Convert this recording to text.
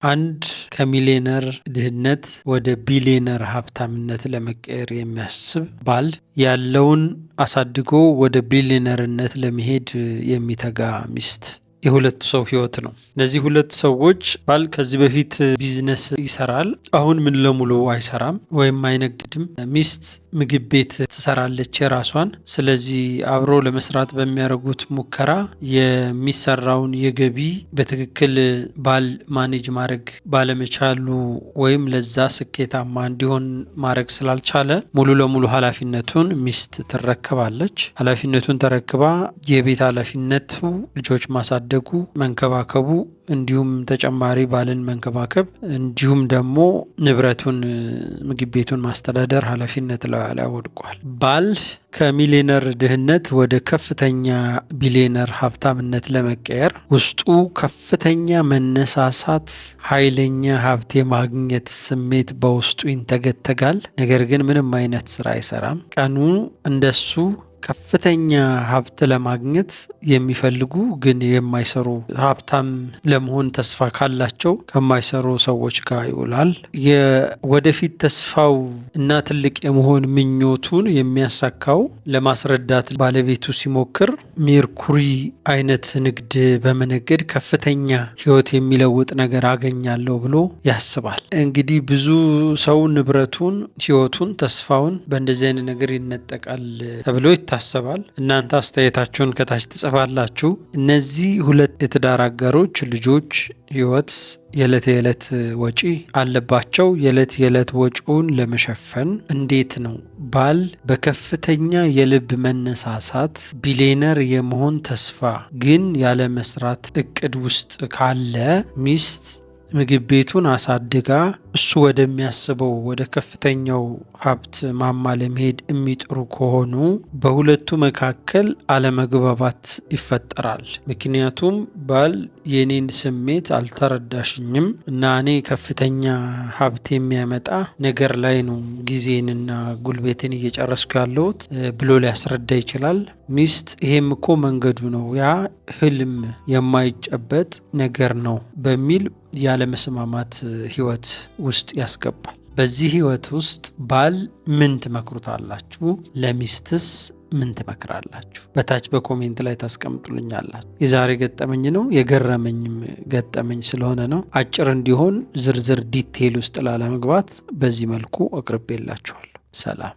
አንድ ከሚሊዮነር ድህነት ወደ ቢሊዮነር ሀብታምነት ለመቀየር የሚያስብ ባል፣ ያለውን አሳድጎ ወደ ቢሊዮነርነት ለመሄድ የሚተጋ ሚስት፣ የሁለት ሰው ህይወት ነው። እነዚህ ሁለት ሰዎች ባል ከዚህ በፊት ቢዝነስ ይሰራል። አሁን ምን ለሙሉ አይሰራም ወይም አይነግድም። ሚስት ምግብ ቤት ትሰራለች የራሷን። ስለዚህ አብሮ ለመስራት በሚያደርጉት ሙከራ የሚሰራውን የገቢ በትክክል ባል manage ማድረግ ባለመቻሉ ወይም ለዛ ስኬታማ እንዲሆን ማድረግ ስላልቻለ ሙሉ ለሙሉ ኃላፊነቱን ሚስት ትረከባለች። ኃላፊነቱን ተረክባ የቤት ኃላፊነቱ፣ ልጆች ማሳደጉ፣ መንከባከቡ፣ እንዲሁም ተጨማሪ ባልን መንከባከብ፣ እንዲሁም ደግሞ ንብረቱን፣ ምግብ ቤቱን ማስተዳደር ኃላፊነት ላይ ወድቋል። ባል ከሚሊዮነር ድህነት ወደ ከፍተኛ ቢሊዮነር ሀብታምነት ለመቀየር ውስጡ ከፍተኛ መነሳሳት፣ ኃይለኛ ሀብት የማግኘት ስሜት በውስጡ ይንተገተጋል። ነገር ግን ምንም አይነት ስራ አይሰራም። ቀኑ እንደሱ ከፍተኛ ሀብት ለማግኘት የሚፈልጉ ግን የማይሰሩ፣ ሀብታም ለመሆን ተስፋ ካላቸው ከማይሰሩ ሰዎች ጋር ይውላል። የወደፊት ተስፋው እና ትልቅ የመሆን ምኞቱን የሚያሳካው ለማስረዳት ባለቤቱ ሲሞክር ሜርኩሪ አይነት ንግድ በመነገድ ከፍተኛ ሕይወት የሚለውጥ ነገር አገኛለሁ ብሎ ያስባል። እንግዲህ ብዙ ሰው ንብረቱን፣ ሕይወቱን፣ ተስፋውን በእንደዚህ አይነት ነገር ይነጠቃል ተብሎ ይታሰባል። እናንተ አስተያየታችሁን ከታች ትጽፋላችሁ። እነዚህ ሁለት የትዳር አጋሮች ልጆች፣ ህይወት፣ የዕለት የዕለት ወጪ አለባቸው። የዕለት የዕለት ወጪውን ለመሸፈን እንዴት ነው ባል በከፍተኛ የልብ መነሳሳት ቢሊዮነር የመሆን ተስፋ ግን ያለመስራት እቅድ ውስጥ ካለ፣ ሚስት ምግብ ቤቱን አሳድጋ እሱ ወደሚያስበው ወደ ከፍተኛው ሀብት ማማ ለመሄድ የሚጥሩ ከሆኑ በሁለቱ መካከል አለመግባባት ይፈጠራል። ምክንያቱም ባል የኔን ስሜት አልተረዳሽኝም እና እኔ ከፍተኛ ሀብት የሚያመጣ ነገር ላይ ነው ጊዜንና ጉልበቴን እየጨረስኩ ያለሁት ብሎ ሊያስረዳ ይችላል። ሚስት ይሄም እኮ መንገዱ ነው፣ ያ ህልም የማይጨበጥ ነገር ነው በሚል ያለመስማማት ህይወት ውስጥ ያስገባል። በዚህ ህይወት ውስጥ ባል ምን ትመክሩታላችሁ? ለሚስትስ ምን ትመክራላችሁ? በታች በ comment ላይ ታስቀምጡልኛላችሁ። የዛሬ ገጠመኝ ነው፣ የገረመኝም ገጠመኝ ስለሆነ ነው። አጭር እንዲሆን ዝርዝር detail ውስጥ ላለመግባት በዚህ መልኩ አቅርቤላችኋለሁ። ሰላም።